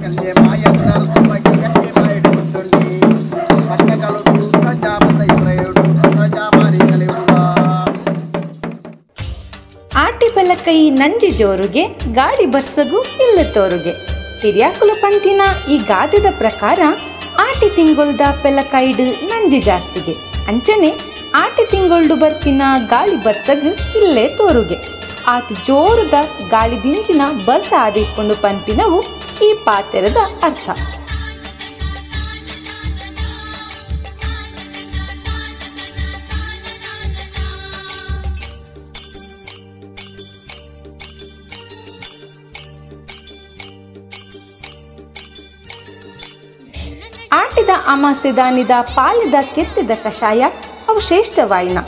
ಆಟಿ ಪಲಕೈ ನಂಜಿ ಜೋರುಗೆ ಗಾಡಿ ಬರ್ಸಗು ಇಲ್ಲ ತೋರುಗೆ. ಹಿರಿಯಾಕುಲ ಪಂತಿನ ಈ ಗಾದೆದ ಪ್ರಕಾರ ಆಟಿ ತಿಂಗೊಳ್ದ ಪೆಲಕೈಡು ನಂಜಿ ಜಾಸ್ತಿಗೆ, ಅಂಚನೆ ಆಟಿ ತಿಂಗೊಳ್ಡು ಬರ್ಪಿನ ಗಾಳಿ ಬರ್ಸಗು ಇಲ್ಲೇ ತೋರುಗೆ. ಆತಿ ಜೋರುದ ಗಾಳಿ ದಿಂಜಿನ ಬರ್ಸ ಆದಿಕೊಂಡು ಪಂಪಿನವು ಈ ಪಾತೆರದ ಅರ್ಥ. ಆಟಿದ ಅಮಾಸೆದಾನಿದ ಪಾಲಿದ ಕೆತ್ತಿದ ಕಷಾಯ ಅವು ಶ್ರೇಷ್ಠವಾಯಿನ.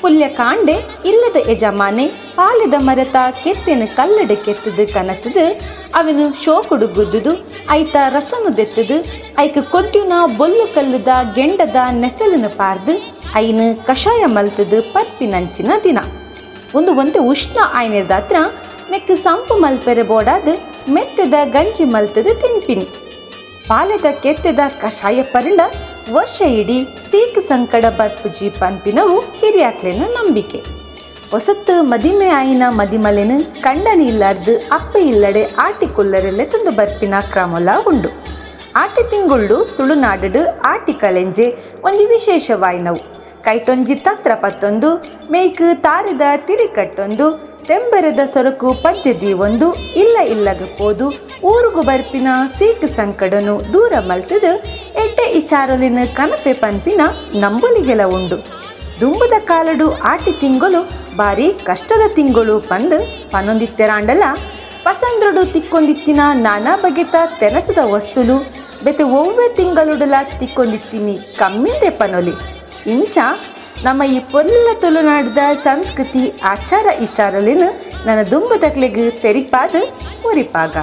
ಪುಲ್ಯಕಾಂಡೆ ಇಲ್ಲದ ಯಜಮಾನೆ ಪಾಲಿದ ಮರತ ಕೆತ್ತಿನ ಕಲ್ಲಡೆ ಕೆತ್ತದು ಕನತದು ಅವನು ಶೋಕುಡು ಗುದ್ದುದು ಐತ ರಸನು ದೆತ್ತದು ಐಕ ಕೊದ್ಯುನ ಬೊಲ್ಲು ಕಲ್ಲುದ ಗೆಂಡದ ನೆಸಲನ್ನು ಪಾರ್ದು ಐನು ಕಷಾಯ ಮಲ್ತದು ಪರ್ಪಿನಂಚಿನ ದಿನ. ಒಂದು ಒಂತೆ ಉಷ್ಣ ಆಯ್ನಿರ್ದಾತ್ರ ನೆಕ್ ಸಂಪು ಮಲ್ಪೆರೆ ಬೋಡಾದು ಮೆತ್ತದ ಗಂಜಿ ಮಲ್ತದು ತಿನ್ಪಿನಿ. ಪಾಲೆದ ಕೆತ್ತೆದ ಕಷಾಯ ಪರಂಡ ವರ್ಷ ಇಡೀ ಸೀಕ್ ಸಂಕಡ ಬರ್ಪುಜಿ ಪನ್ಪಿನವು ಹಿರಿಯಾಕ್ಲೆನ ನಂಬಿಕೆ. ಹೊಸತ್ತು ಮದಿಮೆ ಆಯಿನ ಮದಿಮಲೆನು ಕಂಡನಿ ಇಲ್ಲಾರ್ದು ಅಪ್ಪ ಇಲ್ಲಡೆ ಆಟಿ ಕುಲ್ಲರೆಲ್ಲೆ ತುಂಡು ಬರ್ಪಿನ ಕ್ರಮಲ ಉಂಡು. ಆಟಿ ತಿಂಗುಳ್ಳು ತುಳುನಾಡು ಆಟಿ ಕಲೆಂಜೆ ಒಂದು ವಿಶೇಷವಾಯಿನವು. ಕೈತೊಂಜಿ ತತ್ರ ಪತ್ತೊಂದು, ಮೇಯ್ಕು ತಾರಿದ ತಿರಿಕಟ್ಟೊಂದು, ತೆಂಬರದ ಸೊರಕು ಪಜ್ಜೆ ದೀವೊಂದು ಇಲ್ಲ ಇಲ್ಲಗ ಪೋದು ಊರುಗು ಬರ್ಪಿನ ಸೀಕ್ ಸಂಕಡನು ದೂರ ಮಲ್ತದು ಎಡ್ಡೆ ಇಚಾರೊಲಿನ ಕನಪೆ ಪನ್ಪಿನ ನಂಬುಲಿಗೆಲ ಉಂಡು. ದುಂಬದ ಕಾಲಡು ಆಟಿ ತಿಂಗಳು ಬಾರಿ ಕಷ್ಟದ ತಿಂಗಳು ಪಂದು ಪನ್ನೊಂದಿತ್ತೆರಾಂಡಲ ಪಸಂದ್ರಡು ತಿಕ್ಕೊಂದಿತ್ತಿನ ನಾನಾ ಬಗೆತ ತೆನಸದ ವಸ್ತುಲು ಬೆತೆ ಒವ್ವೆ ತಿಂಗಳುಡಲ ತಿಕ್ಕೊಂದಿತ್ತೀನಿ ಕಮ್ಮಿಂದೆ ಪನೊಲಿ. ಇಂಚ ನಮ್ಮ ಈ ಪೊಲ್ಲ ತುಳುನಾಡದ ಸಂಸ್ಕೃತಿ ಆಚಾರ ವಿಚಾರಲಿನ ನನ್ನ ದುಂಬದಕ್ಲೆಗ್ ತೆರಿಪಾದ ಒರಿಪಾಗ.